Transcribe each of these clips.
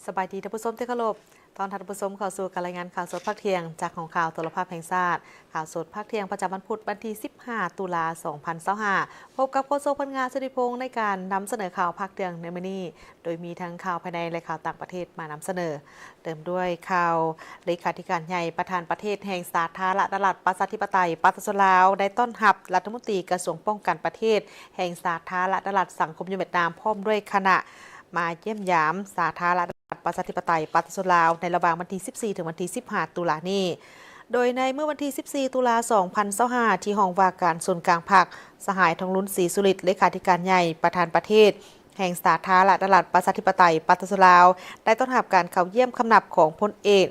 ສະບາຍດີທ່ານຜູ້ຊົມທີ່ເຄົາລົບ, ຕ້ອນຮັບທ່ານຜູ້ຊົມເຂົ້າສູ່ການລາຍງານຂ່າວສົດພາກທ່ຽງ ຈາກຫ້ອງຂ່າວໂທລະພາບແຫ່ງຊາດ. ຂ່າວສົດພາກທ່ຽງປະຈຳວັນພຸດ ວັນທີສິບຫ້າ ຕຸລາ ສອງພັນຊາວຫ້າ ພົບກັບໂຄສົກພົນງາມ ສຸດທິພົງ ໃນການນຳສະເໜີຂ່າວພາກທ່ຽງໃນມື້ນີ້, ໂດຍມີທັງຂ່າວພາຍໃນ ແລະ ຂ່າວຕ່າງປະເທດມານຳສະເໜີ. ເລີ່ມດ້ວຍຂ່າວ ເລຂາທິການໃຫຍ່ປະທານປະເທດແຫ່ງສາທາລະນະລັດ ປະຊາທິປະໄຕ ປະຊາຊົນລາວ ໄດ້ຕ້ອນຮັບລັດຖະມົນຕີກະຊວງປ້ອງກັນປະເທດແຫ່ງສາທາລະນະລັດ ສັງຄົມນິຍົມຫວຽດນາມ ພ້ອມດ້ວຍຄະນະ ມາຢ້ຽມຢາມສາທາລະນະລັດ ປະຊາທິປະໄຕ ປະຊາຊົນລາວ ໃນລະຫວ່າງວັນທີສິບສີ່ ເຖິງວັນທີສິບຫ້າ ຕຸລານີ້. ໂດຍໃນມື້ວັນທີສິບສີ່ ຕຸລາ ສອງພັນຊາວຫ້າ ທີ່ຫ້ອງວ່າການສູນກາງພັກ, ສະຫາຍ ທອງລຸນ ສີສຸລິດ ເລຂາທິການໃຫຍ່ປະທານປະເທດ ແຫ່ງສາທາລະນະລັດ ປະຊາທິປະໄຕ ປະຊາຊົນລາວ ໄດ້ຕ້ອນຮັບການເຂົ້າຢ້ຽມຄຳນັບຂອງພົນເອກ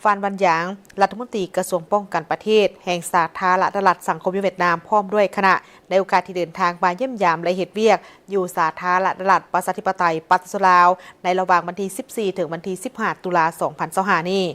ຟານ ວັນຢາງ ລັດຖະມົນຕີກະຊວງປ້ອງກັນປະເທດ ແຫ່ງສາທາລະນະລັດ ສັງຄົມນິຍົມຫວຽດນາມ ພ້ອມດ້ວຍຄະນະ ໃນໂອກາດທີ່ເດີນທາງມາຢ້ຽມຢາມ ແລະ ເຮັດວຽກຢູ່ສາທາລະນະລັດ ປະຊາທິປະໄຕ ປະຊາຊົນລາວ ໃນລະຫວ່າງວັນທີສິບສີ່ ເຖິງວັນທີສິບຫ້າ ຕຸລາ ສອງພັນຊາວຫ້ານີ້.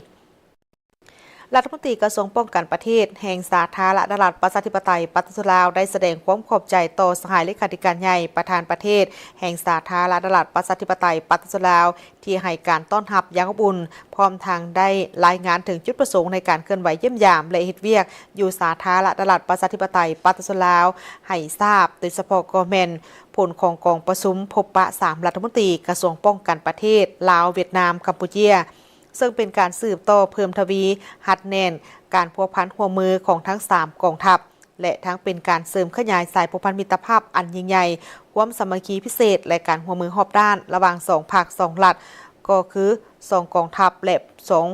ລັດຖະມົນຕີກະຊວງປ້ອງກັນປະເທດ ແຫ່ງສາທາລະນະລັດ ປະຊາທິປະໄຕ ປະຊາຊົນລາວ ໄດ້ສະແດງຄວາມຂອບໃຈຕໍ່ສະຫາຍເລຂາທິການໃຫຍ່ປະທານປະເທດ ແຫ່ງສາທາລະນະລັດ ປະຊາທິປະໄຕ ປະຊາຊົນລາວ ທີ່ໃຫ້ການຕ້ອນຮັບຢ່າງອົບອຸ່ນ, ພ້ອມທັງໄດ້ລາຍງານເຖິງຈຸດປະສົງໃນການເຄື່ອນໄຫວຢ້ຽມຢາມ ແລະ ເຮັດວຽກຢູ່ສາທາລະນະລັດ ປະຊາທິປະໄຕ ປະຊາຊົນລາວ ໃຫ້ຊາບ, ໂດຍສະເພາະກໍແມ່ນຜົນຂອງກອງປະຊຸມພົບປະສາມລັດຖະມົນຕີກະຊວງປ້ອງກັນປະເທດ ລາວ, ຫວຽດນາມ, ກຳປູເຈຍ, ເຊິ່ງເປັນການສືບຕໍ່ເພີ່ມທະວີຮັດແໜ້ນການພົວພັນຮ່ວມມືຂອງທັງສາມກອງທັບ ແລະ ທັງເປັນການເສີມຂະຫຍາຍສາຍພົວພັນມິດຕະພາບອັນຍິ່ງໃຫຍ່, ຄວາມສາມັກຄີພິເສດ ແລະ ການຮ່ວມມືຮອບດ້ານລະຫວ່າງສອງພັກສອງລັດ, ກໍຄືສອງກອງທັບ ແລະ ສອງ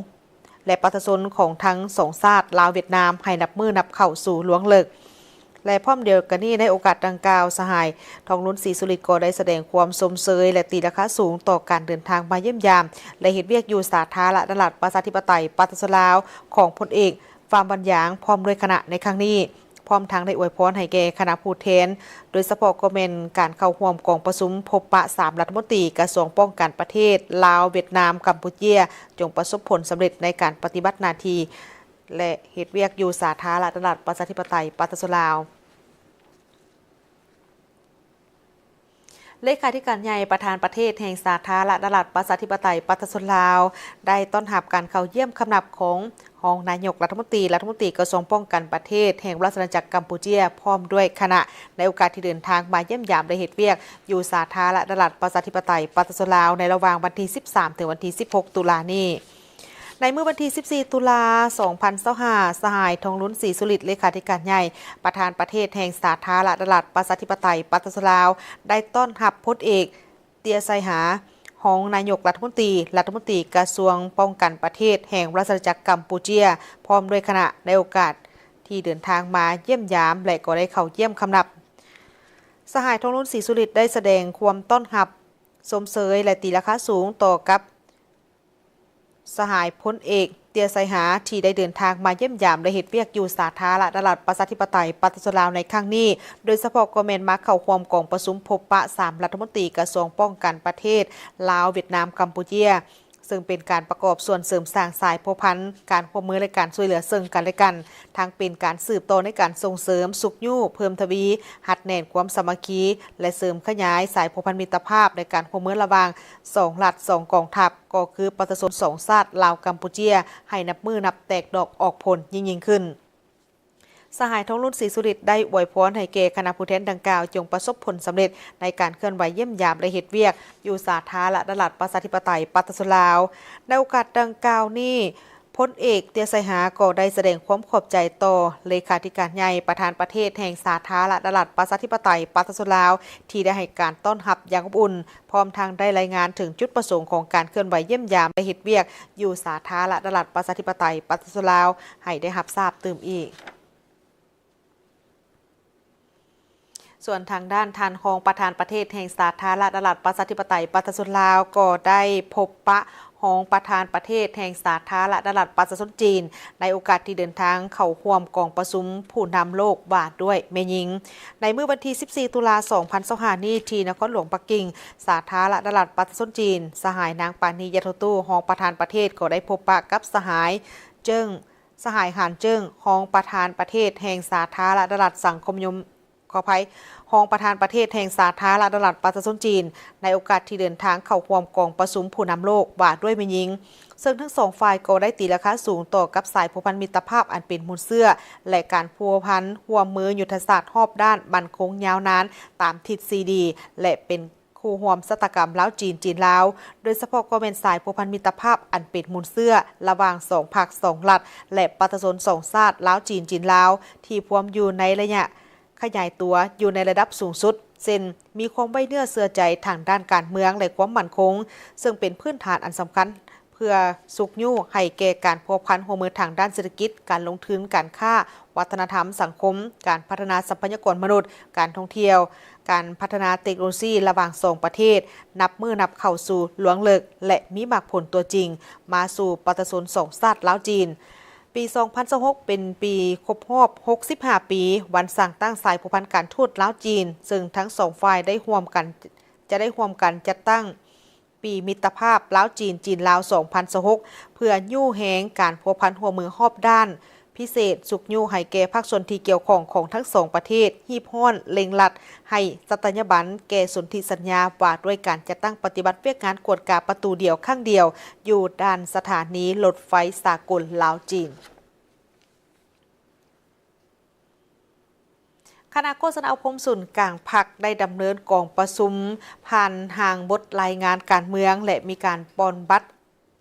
ແລະ ປະຊາຊົນຂອງທັງສອງຊາດ ລາວ-ຫວຽດນາມ ໃຫ້ນັບມື້ນັບເຂົ້າສູ່ລວງເລິກ. ແລະ ພ້ອມດຽວກັນນີ້, ໃນໂອກາດດັ່ງກ່າວ, ສະຫາຍ ທອງລຸນ ສີສຸລິດ ກໍໄດ້ສະແດງຄວາມຊົມເຊີຍ ແລະ ຕີລາຄາສູງຕໍ່ການເດີນທາງມາຢ້ຽມຢາມ ແລະ ເຮັດວຽກຢູ່ສາທາລະນະລັດ ປະຊາທິປະໄຕ ປະຊາຊົນລາວ ຂອງພົນເອກ ຟານ ວັນຢາງ ພ້ອມດ້ວຍຄະນະໃນຄັ້ງນີ້, ພ້ອມທັງໄດ້ອວຍພອນໃຫ້ແກ່ຄະນະຜູ້ແທນ, ໂດຍສະເພາະກໍແມ່ນການເຂົ້າຮ່ວມກອງປະຊຸມພົບປະສາມລັດຖະມົນຕີກະຊວງປ້ອງກັນປະເທດ ລາວ, ຫວຽດນາມ, ກຳປູເຈຍ ຈົ່ງປະສົບຜົນສຳເລັດໃນການປະຕິບັດໜ້າທີ່ ແລະ ເຮັດວຽກຢູ່ສາທາລະນະລັດ ປະຊາທິປະໄຕ ປະຊາຊົນລາວ. ເລຂາທິການໃຫຍ່ປະທານປະເທດແຫ່ງສາທາລະນະລັດ ປະຊາທິປະໄຕ ປະຊາຊົນລາວ ໄດ້ຕ້ອນຮັບການເຂົ້າຢ້ຽມຄຳນັບຂອງຮອງນາຍົກລັດຖະມົນຕີ, ລັດຖະມົນຕີກະຊວງປ້ອງກັນປະເທດແຫ່ງລາຊະອານາຈັກກຳປູເຈຍ ພ້ອມດ້ວຍຄະນະ ໃນໂອກາດທີ່ເດີນທາງມາຢ້ຽມຢາມ ແລະ ເຮັດວຽກຢູ່ສາທາລະນະລັດ ປະຊາທິປະໄຕ ປະຊາຊົນລາວ ໃນລະຫວ່າງວັນທີສິບສາມ ເຖິງວັນທີສິບຫົກ ຕຸລານີ້. ໃນມື້ວັນທີສິບສີ່ ຕຸລາ ສອງພັນຊາວຫ້າ ສະຫາຍ ທອງລຸນ ສີສຸລິດ ເລຂາທິການໃຫຍ່ ປະທານປະເທດແຫ່ງສາທາລະນະລັດ ປະຊາທິປະໄຕ ປະຊາຊົນລາວ ໄດ້ຕ້ອນຮັບພົນເອກ ເຕ້ຍ ໄຊຫາ ຮອງນາຍົກລັດຖະມົນຕີ, ລັດຖະມົນຕີກະຊວງປ້ອງກັນປະເທດແຫ່ງລາຊະອານາຈັກກຳປູເຈຍ ພ້ອມດ້ວຍຄະນະ ໃນໂອກາດທີ່ເດີນທາງມາຢ້ຽມຢາມ ແລະ ກໍໄດ້ເຂົ້າຢ້ຽມຄຳນັບ. ສະຫາຍ ທອງລຸນ ສີສຸລິດ ໄດ້ສະແດງຄວາມຕ້ອນຮັບຊົມເຊີຍ ແລະ ຕີລາຄາສູງຕໍ່ກັບ ສະຫາຍພົນເອກ ເຕ້ຍ ໄຊຫາ ທີ່ໄດ້ເດີນທາງມາຢ້ຽມຢາມ ແລະ ເຮັດວຽກຢູ່ສາທາລະນະລັດ ປະຊາທິປະໄຕ ປະຊາຊົນລາວໃນຄັ້ງນີ້, ໂດຍສະເພາະກໍແມ່ນມາເຂົ້າຮ່ວມກອງປະຊຸມພົບປະສາມລັດຖະມົນຕີກະຊວງປ້ອງກັນປະເທດ ລາວ, ຫວຽດນາມ, ກຳປູເຈຍ, ເຊິ່ງເປັນການປະກອບສ່ວນເສີມສ້າງສາຍພົວພັນ, ການຮ່ວມມື ແລະ ການຊ່ວຍເຫຼືອເຊິ່ງກັນ ແລະ ກັນ, ທັງເປັນການສືບຕໍ່ໃນການສົ່ງເສີມ, ຊຸກຍູ້, ເພີ່ມທະວີ, ຮັດແໜ້ນຄວາມສາມັກຄີ ແລະ ເສີມຂະຫຍາຍສາຍພົວພັນມິດຕະພາບ ແລະ ການຮ່ວມມືລະຫວ່າງສອງລັດ, ສອງກອງທັບ, ກໍຄືປະຊາຊົນສອງຊາດ ລາວ-ກຳປູເຈຍ ໃຫ້ນັບມື້ນັບແຕກດອກອອກຜົນຍິ່ງໆຂຶ້ນ. ສະຫາຍ ທອງລຸນ ສີສຸລິດ ໄດ້ອວຍພອນໃຫ້ແກ່ຄະນະຜູ້ແທນດັ່ງກ່າວ ຈົ່ງປະສົບຜົນສຳເລັດໃນການເຄື່ອນໄຫວຢ້ຽມຢາມ ແລະ ເຮັດວຽກຢູ່ສາທາລະນະລັດ ປະຊາທິປະໄຕ ປະຊາຊົນລາວ. ໃນໂອກາດດັ່ງກ່າວນີ້, ພົນເອກ ເຕ້ຍ ໄຊຫາ ກໍໄດ້ສະແດງຄວາມຂອບໃຈຕໍ່ເລຂາທິການໃຫຍ່ປະທານປະເທດແຫ່ງສາທາລະນະລັດ ປະຊາທິປະໄຕ ປະຊາຊົນລາວ ທີ່ໄດ້ໃຫ້ການຕ້ອນຮັບຢ່າງອົບອຸ່ນ, ພ້ອມທັງໄດ້ລາຍງານເຖິງຈຸດປະສົງຂອງການເຄື່ອນໄຫວຢ້ຽມຢາມ ແລະ ເຮັດວຽກຢູ່ສາທາລະນະລັດ ປະຊາທິປະໄຕ ປະຊາຊົນລາວ ໃຫ້ໄດ້ຮັບຊາບຕື່ມອີກ. ສ່ວນທາງດ້ານທ່ານຮອງປະທານປະເທດແຫ່ງສາທາລະນະລັດ ປະຊາທິປະໄຕ ປະຊາຊົນລາວ ກໍໄດ້ພົບປະຮອງປະທານປະເທດແຫ່ງສາທາລະນະລັດ ປະຊາຊົນຈີນ ໃນໂອກາດທີ່ເດີນທາງເຂົ້າຮ່ວມກອງປະຊຸມຜູ້ນຳໂລກວ່າດ້ວຍແມ່ຍິງ. ໃນມື້ວັນທີສິບສີ່ ຕຸລາ ສອງພັນຊາວຫ້ານີ້ ທີ່ນະຄອນຫຼວງປັກກິ່ງ ສາທາລະນະລັດ ປະຊາຊົນຈີນ, ສະຫາຍ ນາງ ປານີ ຢາໂທຕູ້ ຮອງປະທານປະເທດ ກໍໄດ້ພົບປະກັບສະຫາຍ ເຈິງ ສະຫາຍ ຫານ ເຈິງ ຮອງປະທານປະເທດແຫ່ງສາທາລະນະລັດ ສັງຄົມນິຍົມ ຂ ຂໍອະໄພ, ຮອງປະທານປະເທດແຫ່ງສາທາລະນະລັດປະຊາຊົນຈີນ ໃນໂອກາດທີ່ເດີນທາງເຂົ້າຮ່ວມກອງປະຊຸມຜູ້ນຳໂລກວ່າດ້ວຍແມ່ຍິງ, ເຊິ່ງທັງສອງຝ່າຍກໍໄດ້ຕີລາຄາສູງຕໍ່ກັບສາຍພົວພັນມິດຕະພາບອັນເປັນມູນເຊື້ອ ແລະ ການພົວພັນຮ່ວມມືຍຸດທະສາດຮອບດ້ານໝັ້ນຄົງຍາວນານຕາມທິດສີ່ດີ ແລະ ເປັນຄູ່ຮ່ວມຊະຕາກຳລາວຈີນ ຈີນລາວ, ໂດຍສະເພາະກໍແມ່ນສາຍພົວພັນມິດຕະພາບອັນເປັນມູນເຊື້ອລະຫວ່າງສອງພັກສອງລັດ ແລະ ປະຊາຊົນສອງຊາດລາວຈີນ ຈີນລາວ ທີ່ພວມຢູ່ໃນໄລຍະ ຂະຫຍາຍຕົວຢູ່ໃນລະດັບສູງສຸດ ເຊັ່ນ ມີຄວາມໄວ້ເນື້ອເຊື່ອໃຈທາງດ້ານການເມືອງ ແລະ ຄວາມໝັ້ນຄົງ, ເຊິ່ງເປັນພື້ນຖານອັນສຳຄັນເພື່ອຊຸກຍູ້ໃຫ້ແກ່ການພົວພັນຮ່ວມມືທາງດ້ານເສດຖະກິດ, ການລົງທຶນ, ການຄ້າ, ວັດທະນະທຳ, ສັງຄົມ, ການພັດທະນາຊັບພະຍາກອນມະນຸດ, ການທ່ອງທ່ຽວ, ການພັດທະນາເຕັກໂນໂລຊີລະຫວ່າງສອງປະເທດ ນັບມື້ນັບເຂົ້າສູ່ລວງເລິກ ແລະ ມີໝາກຜົນຕົວຈິງ ມາສູ່ປະຊາຊົນສອງຊາດລາວຈີນ. ປີສອງພັນຊາວຫົກ ເປັນປີຄົບຮອບຫົກສິບຫ້າປີ ວັນສ້າງຕັ້ງສາຍພົວພັນການທູດລາວຈີນ, ເຊິ່ງທັງສອງຝ່າຍໄດ້ຮ່ວມກັນ, ຈະໄດ້ຮ່ວມກັນຈັດຕັ້ງປີມິດຕະພາບລາວຈີນ, ຈີນລາວ ສອງພັນຊາວຫົກ ເພື່ອຍູ້ແຮງການພົວພັນຮ່ວມມືຮອບດ້ານ, ພິເສດຊຸກຍູ້ໃຫ້ແກ່ພາກສ່ວນທີ່ກ່ຽວຂ້ອງຂອງທັງສອງປະເທດ ຮີບຮ້ອນເລັ່ງລັດໃຫ້ສັດຕະຍາບັນແກ່ສົນທິສັນຍາວ່າດ້ວຍການຈັດຕັ້ງປະຕິບັດວຽກງານກວດກາປະຕູດຽວຄັ້ງດຽວ ຢູ່ດ່ານສະຖານີລົດໄຟສາກົນລາວຈີນ. ຄະນະໂຄສະນາອົບຮົມສູນກາງພັກໄດ້ດຳເນີນກອງປະຊຸມຜ່ານຮ່າງບົດລາຍງານການເມືອງ ແລະ ມີການປ່ອນບັດ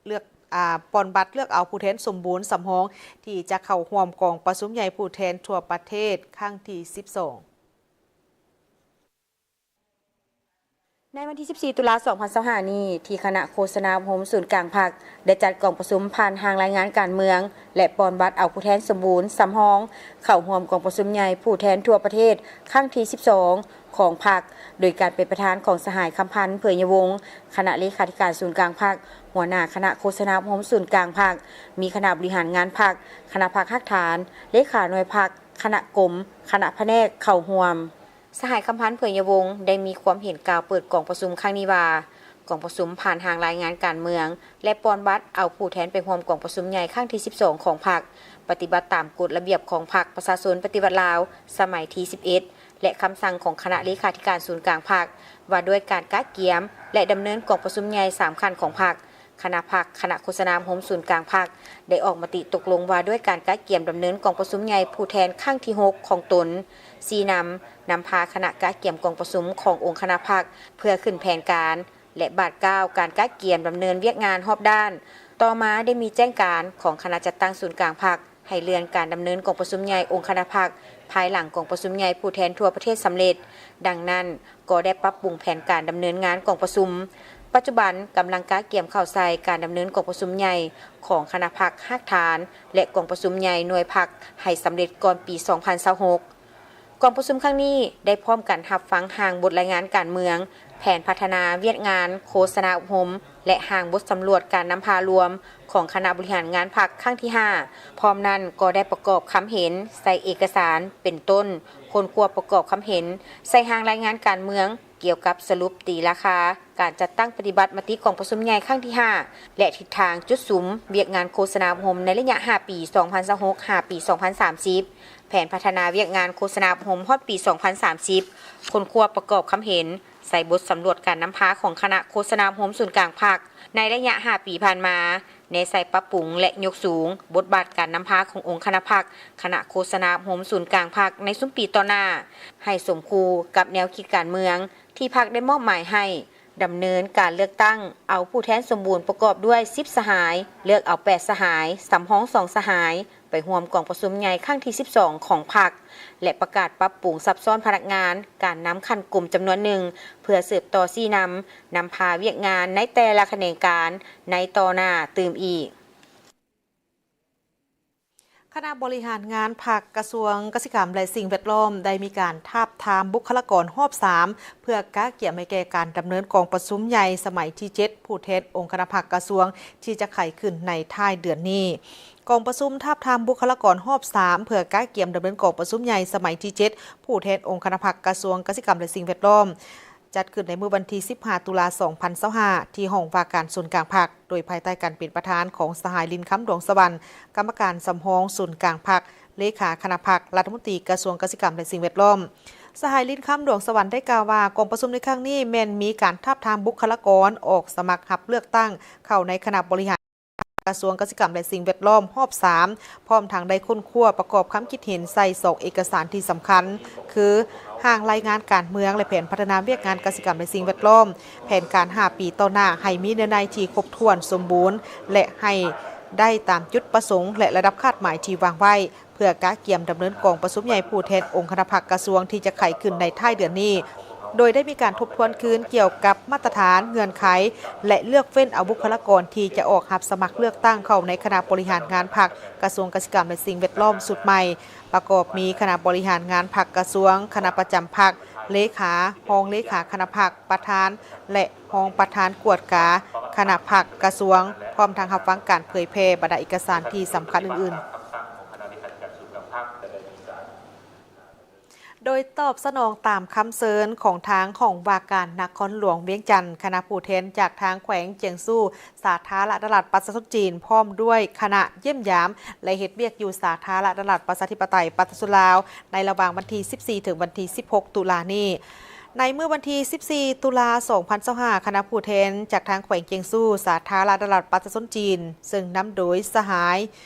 ເລືອກ, ອາ, ປ່ອນບັດເລືອກເອົາຜູ້ແທນສົມບູນສຳຮອງ ທີ່ຈະເຂົ້າຮ່ວມກອງປະຊຸມໃຫຍ່ຜູ້ແທນທົ່ວປະເທດຄັ້ງທີສິບສອງ. ໃນວັນທີສິບສີ່ ຕຸລາ ສອງພັນຊາວຫ້ານີ້ ທີ່ຄະນະໂຄສະນາອົບຮົມສູນກາງພັກ ໄດ້ຈັດກອງປະຊຸມຜ່ານຮ່າງລາຍງານການເມືອງ ແລະ ປ່ອນບັດເອົາຜູ້ແທນສົມບູນສຳຮອງ ເຂົ້າຮ່ວມກອງປະຊຸມໃຫຍ່ຜູ້ແທນທົ່ວປະເທດຄັ້ງທີສິບສອງຂອງພັກ ໂດຍການເປັນປະທານຂອງສະຫາຍ ຄຳພັນ ເຜີຍຍະວົງ ຄະນະເລຂາທິການສູນກາງພັກ, ຫົວໜ້າຄະນະໂຄສະນາອົບຮົມສູນກາງພັກ, ມີຄະນະບໍລິຫານງານພັກ, ຄະນະພັກຮາກຖານ, ເລຂາໜ່ວຍພັກ, ຄະນະກົມ, ຄະນະພະແນກເຂົ້າຮ່ວມ. ສະຫາຍ ຄຳພັນ ເຜີຍຍະວົງ ໄດ້ມີຄວາມເຫັນກ່າວເປີດກອງປະຊຸມຄັ້ງນີ້ວ່າ, ກອງປະຊຸມຜ່ານຮ່າງລາຍງານການເມືອງ ແລະ ປ່ອນບັດເອົາຜູ້ແທນໄປຮ່ວມກອງປະຊຸມໃຫຍ່ຄັ້ງທີສິບສອງຂອງພັກ, ປະຕິບັດຕາມກົດລະບຽບຂອງພັກປະຊາຊົນປະຕິວັດລາວ ສະໄໝທີສິບເອັດ ແລະ ຄຳສັ່ງຂອງຄະນະເລຂາທິການສູນກາງພັກ ວ່າດ້ວຍການກະກຽມ ແລະ ດຳເນີນກອງປະຊຸມໃຫຍ່ສາມຂັ້ນຂອງພັກ. ຄະນະພັກ, ຄະນະໂຄສະນາອົບຮົມສູນກາງພັກ ໄດ້ອອກມະຕິຕົກລົງວ່າດ້ວຍການກະກຽມດຳເນີນກອງປະຊຸມໃຫຍ່ຜູ້ແທນຄັ້ງທີຫົກຂອງຕົນ, ຊີ້ນຳ, ນຳພາຄະນະກະກຽມກອງປະຊຸມຂອງອົງຄະນະພັກ ເພື່ອຂຶ້ນແຜນການ ແລະ ບາດກ້າວການກະກຽມດຳເນີນວຽກງານຮອບດ້ານ. ຕໍ່ມາໄດ້ມີແຈ້ງການຂອງຄະນະຈັດຕັ້ງສູນກາງພັກ ໃຫ້ເລື່ອນການດຳເນີນກອງປະຊຸມໃຫຍ່ອົງຄະນະພັກ ພາຍຫຼັງກອງປະຊຸມໃຫຍ່ຜູ້ແທນທົ່ວປະເທດສຳເລັດ. ດັ່ງນັ້ນ, ກໍໄດ້ປັບປຸງແຜນການດຳເນີນງານກອງປະຊຸມ. ປັດຈຸບັນກຳລັງກະກຽມເຂົ້າໃສ່ການດຳເນີນກອງປະຊຸມໃຫຍ່ຂອງຄະນະພັກຮາກຖານ ແລະ ກອງປະຊຸມໃຫຍ່ໜ່ວຍພັກໃຫ້ສຳເລັດກ່ອນປີສອງພັນຊາວຫົກ. ກອງປະຊຸມຄັ້ງນີ້ໄດ້ພ້ອມກັນຮັບຟັງຮ່າງບົດລາຍງານການເມືອງ, ແຜນພັດທະນາວຽກງານໂຄສະນາອົບຮົມ ແລະ ຮ່າງບົດສຳຫຼວດການນຳພາລວມຂອງຄະນະບໍລິຫານງານພັກຄັ້ງທີຫ້າ. ພ້ອມນັ້ນກໍໄດ້ປະກອບຄຳເຫັນໃສ່ເອກະສານ ເປັນຕົ້ນ ຄົ້ນຄວ້າປະກອບຄຳເຫັນໃສ່ຮ່າງລາຍງານການເມືອງ ກ່ຽວກັບສະຫຼຸບຕີລາຄາການຈັດຕັ້ງປະຕິບັດມະຕິກອງປະຊຸມໃຫຍ່ຄັ້ງທີຫ້າ ແລະ ທິດທາງຈຸດສຸມວຽກງານໂຄສະນາອົບຮົມໃນໄລຍະຫ້າປີ ສອງພັນຊາວຫົກ ຫາປີສອງພັນສາມສິບ, ແຜນພັດທະນາວຽກງານໂຄສະນາອົບຮົມຮອດປີສອງພັນສາມສິບ, ຄົ້ນຄວ້າປະກອບຄຳເຫັນໃສ່ບົດສຳຫຼວດການນຳພາຂອງຄະນະໂຄສະນາອົບຮົມສູນກາງພັກໃນໄລຍະຫ້າປີຜ່ານມາ, ແນໃສ່ປັບປຸງ ແລະ ຍົກສູງບົດບາດການນຳພາຂອງອົງຄະນະພັກ, ຄະນະໂຄສະນາອົບຮົມສູນກາງພັກໃນຊຸມປີຕໍ່ໜ້າ ໃຫ້ສົມຄູ່ກັບແນວຄິດການເມືອງທີ່ພັກໄດ້ມອບໝາຍໃຫ້. ດຳເນີນການເລືອກຕັ້ງເອົາຜູ້ແທນສົມບູນປະກອບດ້ວຍສິບສະຫາຍ, ເລືອກເອົາແປດສະຫາຍ, ສຳຮອງສອງສະຫາຍ ໄປຮ່ວມກອງປະຊຸມໃຫຍ່ຄັ້ງທີສິບສອງຂອງພັກ ແລະ ປະກາດປັບປຸງຊັບຊ້ອນພະນັກງານການນຳຂັ້ນກົມຈຳນວນໜຶ່ງ ເພື່ອສືບຕໍ່ຊີ້ນຳ, ນຳພາວຽກງານໃນແຕ່ລະຂະແໜງການໃນຕໍ່ໜ້າຕື່ມອີກ. ຄະນະບໍລິຫານງານພັກ ກະຊວງກະສິກຳ ແລະ ສິ່ງແວດລ້ອມ ໄດ້ມີການທາບທາມບຸກຄະລາກອນຮອບສາມ ເພື່ອກະກຽມໃຫ້ແກ່ການດຳເນີນກອງປະຊຸມໃຫຍ່ສະໄໝທີເຈັດ ຜູ້ແທນອົງຄະນະພັກກະຊວງ ທີ່ຈະໄຂຂຶ້ນໃນທ້າຍເດືອນນີ້. ກອງປະຊຸມທາບທາມບຸກຄະລາກອນຮອບສາມ ເພື່ອກະກຽມດຳເນີນກອງປະຊຸມໃຫຍ່ສະໄໝທີເຈັດ ຜູ້ແທນອົງຄະນະພັກກະຊວງກະສິກຳ ແລະ ສິ່ງແວດລ້ອມ ຈັດຂຶ້ນໃນມື້ວັນທີສິບຫ້າ ຕຸລາ ສອງພັນຊາວຫ້າ ທີ່ຫ້ອງວ່າການສູນກາງພັກ ໂດຍພາຍໃຕ້ການເປັນປະທານຂອງສະຫາຍ ລິນຄຳ ດວງສະຫວັນ ກຳມະການສຳຮອງສູນກາງພັກ, ເລຂາຄະນະພັກ, ລັດຖະມົນຕີກະຊວງກະສິກຳ ແລະ ສິ່ງແວດລ້ອມ. ສະຫາຍ ລິນຄຳ ດວງສະຫວັນ ໄດ້ກ່າວວ່າ ກອງປະຊຸມໃນຄັ້ງນີ້ແມ່ນມີການທາບທາມບຸກຄະລາກອນອອກສະໝັກຮັບເລືອກຕັ້ງເຂົ້າໃນຄະນະບໍລິຫານ ກະຊວງກະສິກຳ ແລະ ສິ່ງແວດລ້ອມຮອບສາມ ພ້ອມທັງໄດ້ຄົ້ນຄວ້າປະກອບຄຳຄິດເຫັນໃສ່ສອງເອກະສານທີ່ສຳຄັນ ຄື ຮ່າງລາຍງານການເມືອງ ແລະ ແຜນພັດທະນາວຽກງານກະສິກຳ ແລະ ສິ່ງແວດລ້ອມ, ແຜນການຫ້າປີຕໍ່ໜ້າ ໃຫ້ມີເນື້ອໃນທີ່ຄົບຖ້ວນສົມບູນ ແລະ ໃຫ້ໄດ້ຕາມຈຸດປະສົງ ແລະ ລະດັບຄາດໝາຍທີ່ວາງໄວ້ ເພື່ອກະກຽມດຳເນີນກອງປະຊຸມໃຫຍ່ຜູ້ແທນອົງຄະນະພັກກະຊວງທີ່ຈະໄຂຂຶ້ນໃນທ້າຍເດືອນນີ້, ໂດຍໄດ້ມີການທົບທວນຄືນກ່ຽວກັບມາດຕະຖານ, ເງື່ອນໄຂ ແລະ ເລືອກເວັ້ນເອົາບຸກຄະລາກອນທີ່ຈະອອກຮັບສະໝັກເລືອກຕັ້ງເຂົ້າໃນຄະນະບໍລິຫານງານພັກກະຊວງກະສິກຳ ແລະ ສິ່ງແວດລ້ອມຊຸດໃໝ່, ປະກອບມີຄະນະບໍລິຫານງານພັກກະຊວງ, ຄະນະປະຈຳພັກ, ເລຂາ, ຮອງເລຂາຄະນະພັກ, ປະທານ ແລະ ຮອງປະທານກວດກາຄະນະພັກກະຊວງ, ພ້ອມທັງຮັບຟັງການເຜີຍແຜ່ບັນດາເອກະສານທີ່ສຳຄັນອື່ນໆ. ໂດຍຕອບສະໜອງຕາມຄຳເຊີນຂອງທາງຫ້ອງວ່າການນະຄອນຫຼວງວຽງຈັນ, ຄະນະຜູ້ແທນຈາກທາງແຂວງຈຽງຊູ, ສາທາລະນະລັດປະຊາຊົນຈີນ ພ້ອມດ້ວຍຄະນະຢ້ຽມຢາມ ແລະ ເຮັດວຽກຢູ່ສາທາລະນະລັດປະຊາທິປະໄຕປະຊາຊົນລາວ ໃນລະຫວ່າງວັນທີສິບສີ່ ເຖິງວັນທີສິບຫົກ ຕຸລານີ້. ໃນມື້ວັນທີສິບສີ່ ຕຸລາ ສອງພັນຊາວຫ້າ ຄະນະຜູ້ແທນຈາກທາງແຂວງຈຽງຊູ, ສາທາລະນະລັດປະຊາຊົນຈີນ, ເຊິ່ງນຳໂດຍສະຫາຍ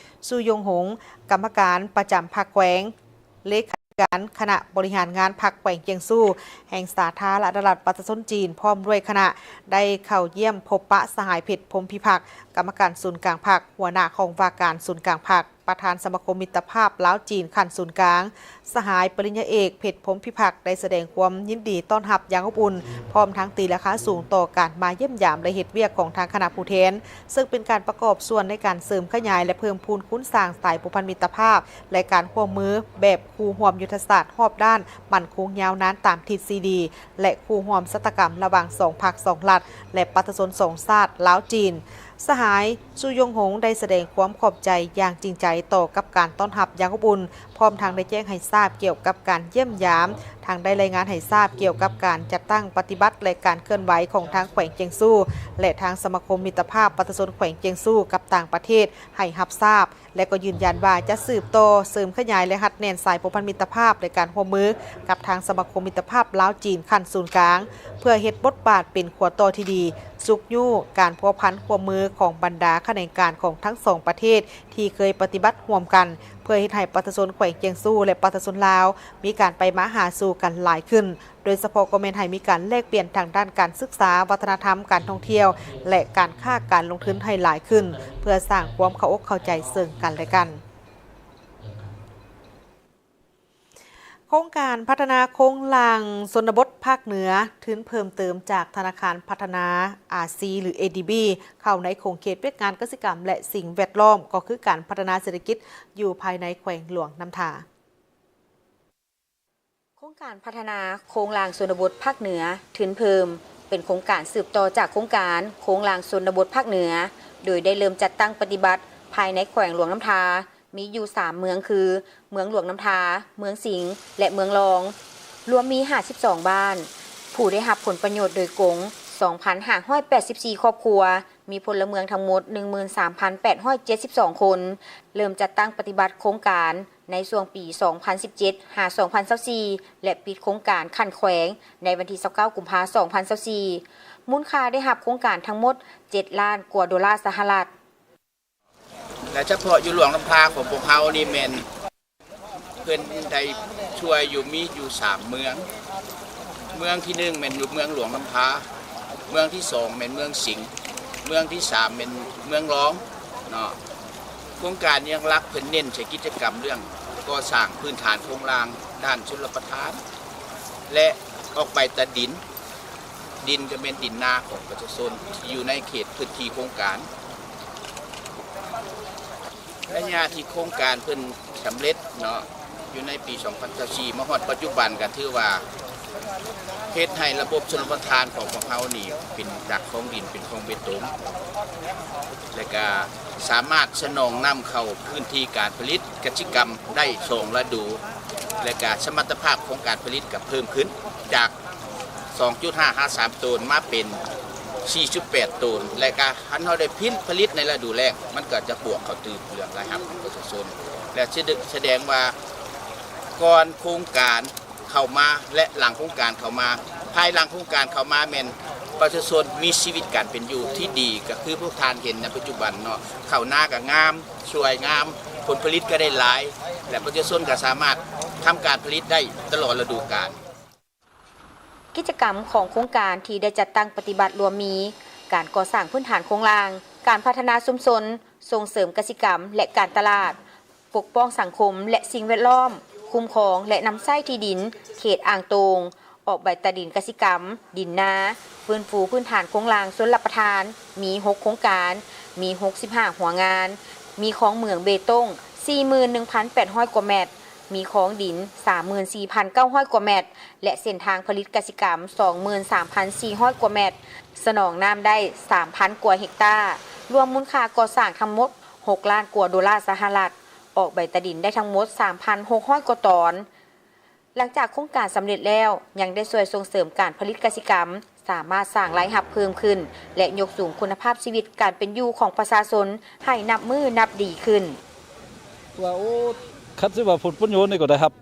ຊູຢົງຫົງ, ກຳມະການປະຈຳພັກແຂວງ, ເລຂາທິການຄະນະບໍລິຫານງານພັກແຂວງຈຽງຊູ ແຫ່ງສາທາລະນະລັດປະຊາຊົນຈີນ ພ້ອມດ້ວຍຄະນະ ໄດ້ເຂົ້າຢ້ຽມພົບປະສະຫາຍ ເພັດ ພົມພິພັກ, ກຳມະການສູນກາງພັກ, ຫົວໜ້າຫ້ອງວ່າການສູນກາງພັກ, ປະທານສະມາຄົມມິດຕະພາບລາວຈີນຂັ້ນສູນກາງ, ສະຫາຍປະລິນຍາເອກ ເພັດ ພົມພິພັກ ໄດ້ສະແດງຄວາມຍິນດີຕ້ອນຮັບຢ່າງອົບອຸ່ນ, ພ້ອມທັງຕີລາຄາສູງຕໍ່ການມາຢ້ຽມຢາມ ແລະ ເຮັດວຽກຂອງທາງຄະນະຜູ້ແທນ, ເຊິ່ງເປັນການປະກອບສ່ວນໃນການເສີມຂະຫຍາຍ ແລະ ເພີ່ມພູນຄູນສ້າງສາຍພົວພັນມິດຕະພາບ ແລະ ການຮ່ວມມືແບບຄູ່ຮ່ວມຍຸດທະສາດຮອບດ້ານ ໝັ້ນຄົງຍາວນານຕາມທິດຊີດີ ແລະ ຄູ່ຮ່ວມຊະຕາກຳລະຫວ່າງສອງພັກສອງລັດ ແລະ ປະຊາຊົນສອງຊາດ ລາວ-ຈີນ. ສະຫາຍ ຊູຢົງຫົງ ໄດ້ສະແດງຄວາມຂອບໃຈຢ່າງຈິງໃຈຕໍ່ກັບການຕ້ອນຮັບຢ່າງອົບອຸ່ນ, ພ້ອມທັງໄດ້ແຈ້ງໃຫ້ຊາບກ່ຽວກັບການຢ້ຽມຢາມ, ທັງໄດ້ລາຍງານໃຫ້ຊາບກ່ຽວກັບການຈັດຕັ້ງປະຕິບັດ ແລະ ການເຄື່ອນໄຫວຂອງທາງແຂວງຈຽງຊູ ແລະ ທາງສະມາຄົມມິດຕະພາບປະຊາຊົນແຂວງຈຽງຊູກັບຕ່າງປະເທດໃຫ້ຮັບຊາບ, ແລະ ກໍຢືນຢັນວ່າຈະສືບຕໍ່ເສີມຂະຫຍາຍ ແລະ ຮັດແໜ້ນສາຍພົວພັນມິດຕະພາບ ແລະ ການຮ່ວມມືກັບທາງສະມາຄົມມິດຕະພາບລາວ-ຈີນຂັ້ນສູນກາງ, ເພື່ອເຮັດບົດບາດເປັນຂົວຕໍ່ທີ່ດີ, ຊຸກຍູ້ການພົວພັນຮ່ວມມືຂອງບັນດາຂະແໜງການຂອງທັງສອງປະເທດທີ່ເຄີຍປະຕິບັດຮ່ວມກັນ, ເພື່ອເຮັດໃຫ້ປະຊາຊົນແຂວງຈຽງຊູ ແລະ ປະຊາຊົນລາວ ມີການໄປມາຫາສູ່ກັນຫຼາຍຂຶ້ນ, ໂດຍສະເພາະກໍແມ່ນໃຫ້ມີການແລກປ່ຽນທາງດ້ານການສຶກສາ, ວັດທະນະທຳ, ການທ່ອງທ່ຽວ ແລະ ການຄ້າການລົງທຶນໃຫ້ຫຼາຍຂຶ້ນ, ເພື່ອສ້າງຄວາມເຂົ້າອົກເຂົ້າໃຈເຊິ່ງກັນແລະກັນ. ໂຄງການພັດທະນາໂຄງລ່າງຊົນນະບົດພາກເໜືອ, ທຶນເພີ່ມເຕີມຈາກທະນາຄານພັດທະນາອາຊີ ຫຼື ເອດີບີ ເຂົ້າໃນຂົງເຂດວຽກງານກະສິກຳ ແລະ ສິ່ງແວດລ້ອມ, ກໍຄືການພັດທະນາເສດຖະກິດຢູ່ພາຍໃນແຂວງຫຼວງນ້ຳທາ. ໂຄງການພັດທະນາໂຄງລ່າງຊົນນະບົດພາກເໜືອ ທຶນເພີ່ມ ເປັນໂຄງການສືບຕໍ່ຈາກໂຄງການໂຄງລ່າງຊົນນະບົດພາກເໜືອ, ໂດຍໄດ້ເລີ່ມຈັດຕັ້ງປະຕິບັດພາຍໃນແຂວງຫຼວງນ້ຳທາ, ມີຢູ່ສາມເມືອງຄື ເມືອງຫຼວງນ້ຳທາ, ເມືອງສິງ ແລະ ເມືອງລອງ, ລວມມີຫ້າສິບສອງບ້ານ, ຜູ້ໄດ້ຮັບຜົນປະໂຫຍດໂດຍກົງ ສອງພັນຫ້າຮ້ອຍແປດສິບສີ່ຄອບຄົວ, ມີພົນລະເມືອງທັງໝົດ ໜຶ່ງໝື່ນສາມພັນແປດຮ້ອຍເຈັດສິບສອງຄົນ. ເລີ່ມຈັດຕັ້ງປະຕິບັດໂຄງການໃນຊ່ວງປີສອງພັນສິບເຈັດ ຫາ ສອງພັນຊາວສີ່ ແລະ ປິດໂຄງການຂັ້ນແຂວງໃນວັນທີຊາວເກົ້າ ກຸມພາ ສອງພັນຊາວສີ່. ມູນຄ່າໄດ້ຮັບໂຄງການທັງໝົດ ເຈັດລ້ານກວ່າໂດລາສະຫະລັດ. ແລະ ສະເພາະຢູ່ຫຼວງນ້ຳທາຂອງພວກເຮົານີ້ແມ່ນ ເພິ່ນໄດ້ຊ່ວຍຢູ່ ມີຢູ່ສາມເມືອງ, ເມືອງທີໜຶ່ງແມ່ນຢູ່ເມືອງຫຼວງນ້ຳທາ, ເມືອງທີສອງແມ່ນເມືອງສິງ, ເມືອງທີສາມແມ່ນເມືອງລອງເນາະ. ໂຄງການຫຼັກໆ ເພິ່ນເນັ້ນໃສ່ກິດຈະກຳເລື່ອງກໍ່ສ້າງພື້ນຖານໂຄງລ່າງດ້ານຊົນລະປະທານ ແລະ ອອກໃບຕາດິນ. ດິນກໍແມ່ນດິນນາຂອງປະຊາຊົນທີ່ຢູ່ໃນເຂດພື້ນທີ່ໂຄງການ. ໄລຍະທີ່ໂຄງການເພິ່ນສຳເລັດເນາະ ຢູ່ໃນປີສອງພັນຊາວສີ່ ມາຮອດປັດຈຸບັນ ກໍຖືວ່າເຮັດໃຫ້ລະບົບຊົນລະປະທານຂອງພວກເຮົານີ້ເປັນຈາກຄອງດິນເປັນຄອງເບຕົງ ແລະ ກະສາມາດສະໜອງນ້ຳເຂົ້າພື້ນທີ່ການຜະລິດກະສິກຳໄດ້ສອງລະດູ ແລະ ກະສະມັດຕະພາບຂອງການຜະລິດກໍເພີ່ມຂຶ້ນຈາກ ສອງຈຸດຫ້າຫ້າສາມໂຕນ ມາເປັນສີ່ຈຸດແປດໂຕນ ແລະ ກະຄັນເຮົາໄດ້ຜະລິດໃນລະດູແລ້ງ ມັນກໍຈະບວກເຂົ້າຕື່ມເລື່ອງລາຍຮັບຂອງປະຊາຊົນ ແລະ ສະແດງວ່າກ່ອນໂຄງການ ເຂົ້າມາ ແລະ ຫຼັງໂຄງການເຂົ້າມາ, ພາຍຫຼັງໂຄງການເຂົ້າມາແມ່ນປະຊາຊົນມີຊີວິດການເປັນຢູ່ທີ່ດີ ກໍຄືພວກທ່ານເຫັນໃນປັດຈຸບັນເນາະ, ເຂົ້ານາກໍງາມ, ສວຍງາມ, ຜົນຜະລິດກໍໄດ້ຫຼາຍ ແລະ ປະຊາຊົນກໍສາມາດທຳການຜະລິດໄດ້ຕະຫຼອດລະດູການ. ກິດຈະກຳຂອງໂຄງການທີ່ໄດ້ຈັດຕັ້ງປະຕິບັດລວມມີ ການກໍ່ສ້າງພື້ນຖານໂຄງລ່າງ, ການພັດທະນາຊຸມຊົນ, ສົ່ງເສີມກະສິກຳ ແລະ ການຕະຫຼາດ, ປົກປ້ອງສັງຄົມ ແລະ ສິ່ງແວດລ້ອມ, ຄຸ້ມຄອງ ແລະ ນຳໃຊ້ທີ່ດິນເຂດອ່າງໂຕງ, ອອກໃບຕາດິນກະສິກຳ, ດິນນາ, ຟື້ນຟູພື້ນຖານໂຄງລ່າງຊົນລະປະທານ, ມີຫົກໂຄງການ, ມີຫົກສິບຫ້າຫົວງານ, ມີຄອງເໝືອງເບຕົງ ສີ່ໝື່ນໜຶ່ງພັນແປດຮ້ອຍກວ່າແມັດ, ມີຄອງດິນ ສາມໝື່ນສີ່ພັນເກົ້າຮ້ອຍກວ່າແມັດ ແລະ ເສັ້ນທາງຜະລິດກະສິກຳ ສອງໝື່ນສາມພັນສີ່ຮ້ອຍກວ່າແມັດ, ສະໜອງນ້ຳໄດ້ ສາມພັນກວ່າເຮັກຕາ, ລວມມູນຄ່າກໍ່ສ້າງທັງໝົດ ຫົກລ້ານກວ່າໂດລາສະຫະລັດ, ອອກໃບຕາດິນໄດ້ທັງໝົດ ສາມພັນຫົກຮ້ອຍກວ່າຕອນ. ຫຼັງຈາກໂຄງການສຳເລັດແລ້ວ, ຍັງໄດ້ຊ່ວຍສົ່ງເສີມການຜະລິດກະສິກຳ, ສາມາດສ້າງລາຍຮັບເພີ່ມຂຶ້ນ ແລະ ຍົກສູງຄຸນນະພາບຊີວິດການເປັນຢູ່ຂອງປະຊາຊົນໃຫ້ນັບມື້ນັບດີຂຶ້ນ. ວ່າໂອ້ ຄັນຊິເວົ້າຜົນປະໂຫຍດນີ້ກໍໄດ້ຮັບ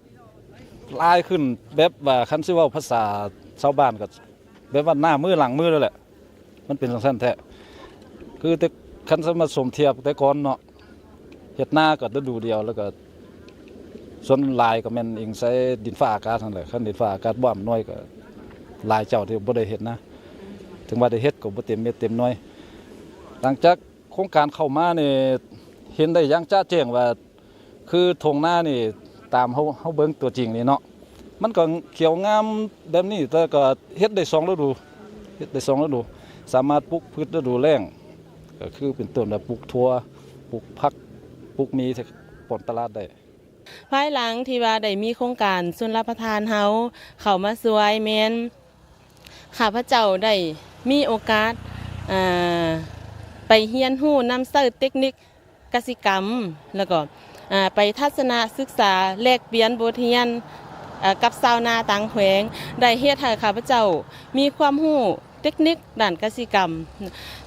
ຫຼາຍຂຶ້ນ ແບບວ່າຄັນຊິເວົ້າພາສາຊາວບ້ານກໍແບບວ່າໜ້າມືຫຼັງມືເລີຍແຫຼະ ມັນເປັນຈັ່ງຊັ້ນແທ້ ຄືແຕ່ຄັນຊິມາສົມທຽບແຕ່ກ່ອນເນາະ ເຮັດນາກໍລະດູດຽວ ແລ້ວກໍສ່ວນຫຼາຍກໍແມ່ນອີງໃສ່ດິນຟ້າອາກາດຫັ້ນແຫຼະ ຄັນດິນຟ້າອາກາດບໍ່ອຳນວຍກໍຫຼາຍເຈົ້າທີ່ບໍ່ໄດ້ເຮັດນາ ເຖິງວ່າໄດ້ເຮັດກໍບໍ່ເຕັມເມັດເຕັມໜ່ວຍ ຫຼັງຈາກ ໂຄງການເຂົ້າມານີ້ເຫັນໄດ້ຢ່າງຈະແຈ້ງວ່າ ຄືທົ່ງນານີ້ຕາມເຮົາເຮົາເບິ່ງຕົວຈິງນີ້ເນາະ ມັນກໍຂຽວງາມແບບນີ້ ແຕ່ກໍເຮັດໄດ້ສອງລະດູ ເຮັດໄດ້ສອງລະດູ ສາມາດປູກພືດລະດູແລ້ງ ກໍຄືເປັນຕົ້ນວ່າປູກຖົ່ວ ປູກຜັກ ປູກໝີ່ ປ້ອນຕະຫຼາດໄດ້. ພາຍຫຼັງທີ່ວ່າໄດ້ມີໂຄງການຊົນລະປະທານເຮົາເຂົ້າມາຊ່ວຍແມ່ນ ຂ້າພະເຈົ້າໄດ້ມີໂອກາດໄປຮຽນຮູ້ນຳໃຊ້ເຕັກນິກກະສິກຳ ແລ້ວກໍໄປທັດສະນະສຶກສາແລກປ່ຽນບົດຮຽນກັບຊາວນາຕ່າງແຂວງ ໄດ້ເຮັດໃຫ້ຂ້າພະເຈົ້າມີຄວາມຮູ້ເຕັກນິກດ້ານກະສິກຳ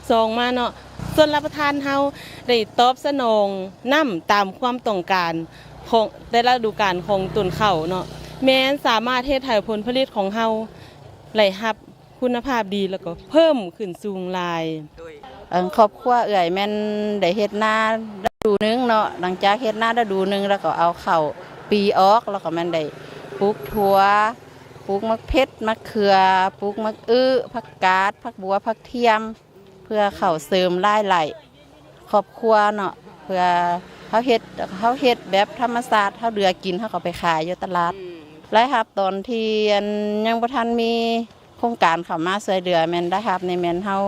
ສອງມາເນາະ ຊົນລະປະທານເຮົາໄດ້ຕອບສະໜອງນຳຕາມຄວາມຕ້ອງການຂອງແຕ່ລະລະດູການຂອງຕົ້ນເຂົ້າເນາະ ແມ່ນສາມາດເຮັດໃຫ້ຜົນຜະລິດຂອງເຮົາ ໄດ້ຮັບຄຸນນະພາບດີ ແລ້ວກໍເພີ່ມຂຶ້ນສູງຫຼາຍ. ຄອບຄົວເອື້ອຍແມ່ນໄດ້ເຮັດນາລະດູໜຶ່ງເນາະ ຫຼັງຈາກເຮັດນາລະດູໜຶ່ງ ແລ້ວກໍເອົາເຂົ້າປີອອກ ແລ້ວກໍແມ່ນໄດ້ປູກຖົ່ວ ປູກໝາກເຜັດ ໝາກເຂືອ ປູກໝາກອຶ ຜັກກາດ ຜັກບົວ ຜັກທຽມ ເພື່ອເຂົ້າເສີມລາຍໄດ້ ຄອບຄົວເນາະ ເພື່ອເຮົາເຮັດ ເຮົາເຮັດແບບທຳມະຊາດ ເຮົາເຫຼືອກິນ ເຮົາກໍໄປຂາຍຢູ່ຕະຫຼາດ ລາຍຮັບຕອນທີ່ຍັງບໍ່ທັນມີໂຄງການເຂົ້າມາຊ່ວຍເຫຼືອ ແມ່ນລາຍຮັບນີ້ແມ່ນເຮົາ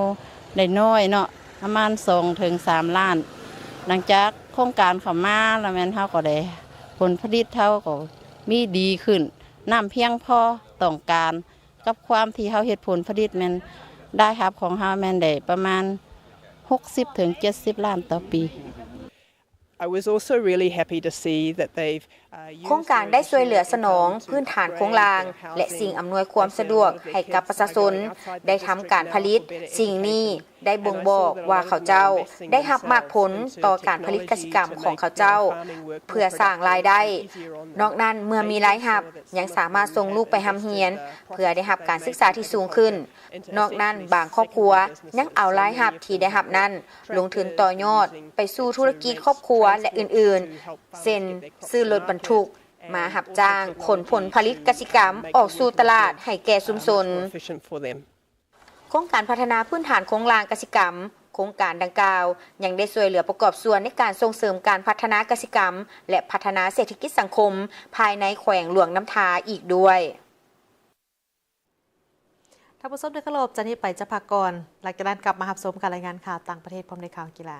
ໄດ້ນ້ອຍເນາະ ປະມານສອງເຖິງສາມລ້ານ ຫຼັງຈາກໂຄງການເຂົ້າມາລະແມ່ນເຮົາກໍໄດ້ ຜົນຜະລິດເຮົາກໍມີດີຂຶ້ນ ນ້ຳພຽງພໍຕ້ອງການ ກັບຄວາມທີ່ເຮົາເຮັດຜົນຜະລິດແມ່ນລາຍຮັບຂອງເຮົາແມ່ນໄດ້ປະມານຫົກສິບເຖິງເຈັດສິບລ້ານຕໍ່ປີ. ໂຄງການໄດ້ຊ່ວຍເຫຼືອສະໜອງພື້ນຖານໂຄງລ່າງ ແລະ ສິ່ງອຳນວຍຄວາມສະດວກໃຫ້ກັບປະຊາຊົນໄດ້ທຳການຜະລິດ. ສິ່ງນີ້ ໄດ້ບົ່ງບອກວ່າເຂົາເຈົ້າໄດ້ຮັບໝາກຜົນຕໍ່ການຜະລິດກະສິກຳຂອງເຂົາເຈົ້າ ເພື່ອສ້າງລາຍໄດ້. ນອກນັ້ນເມື່ອມີລາຍຮັບ ຍັງສາມາດສົ່ງລູກໄປຮ່ຳຮຽນ ເພື່ອໄດ້ຮັບການສຶກສາທີ່ສູງຂຶ້ນ. ນອກນັ້ນບາງຄອບຄົວຍັງເອົາລາຍຮັບທີ່ໄດ້ຮັບນັ້ນ ລົງທຶນຕໍ່ຍອດໄປສູ່ທຸລະກິດຄອບຄົວ ແລະ ອື່ນໆ ເຊັ່ນ ຊື້ລົດບັນທຸກມາຮັບຈ້າງຂົນຜົນຜະລິດກະສິກຳອອກສູ່ຕະຫຼາດໃຫ້ແກ່ຊຸມຊົນ. ໂຄງການພັດທະນາພື້ນຖານໂຄງລ່າງກະສິກຳ ໂຄງການດັ່ງກ່າວ ຍັງໄດ້ຊ່ວຍເຫຼືອປະກອບສ່ວນໃນການສົ່ງເສີມການພັດທະນາກະສິກຳ ແລະ ພັດທະນາເສດຖະກິດສັງຄົມ ພາຍໃນແຂວງຫຼວງນ້ຳທາອີກດ້ວຍ. ທ່ານຜູ້ຊົມທີ່ເຄົາລົບ, ຈາກນີ້ໄປຈະພັກກ່ອນ, ຫຼັງຈາກນັ້ນກັບມາຮັບຊົມການລາຍງານຂ່າວຕ່າງປະເທດພ້ອມດ້ວຍຂ່າວກິລາ.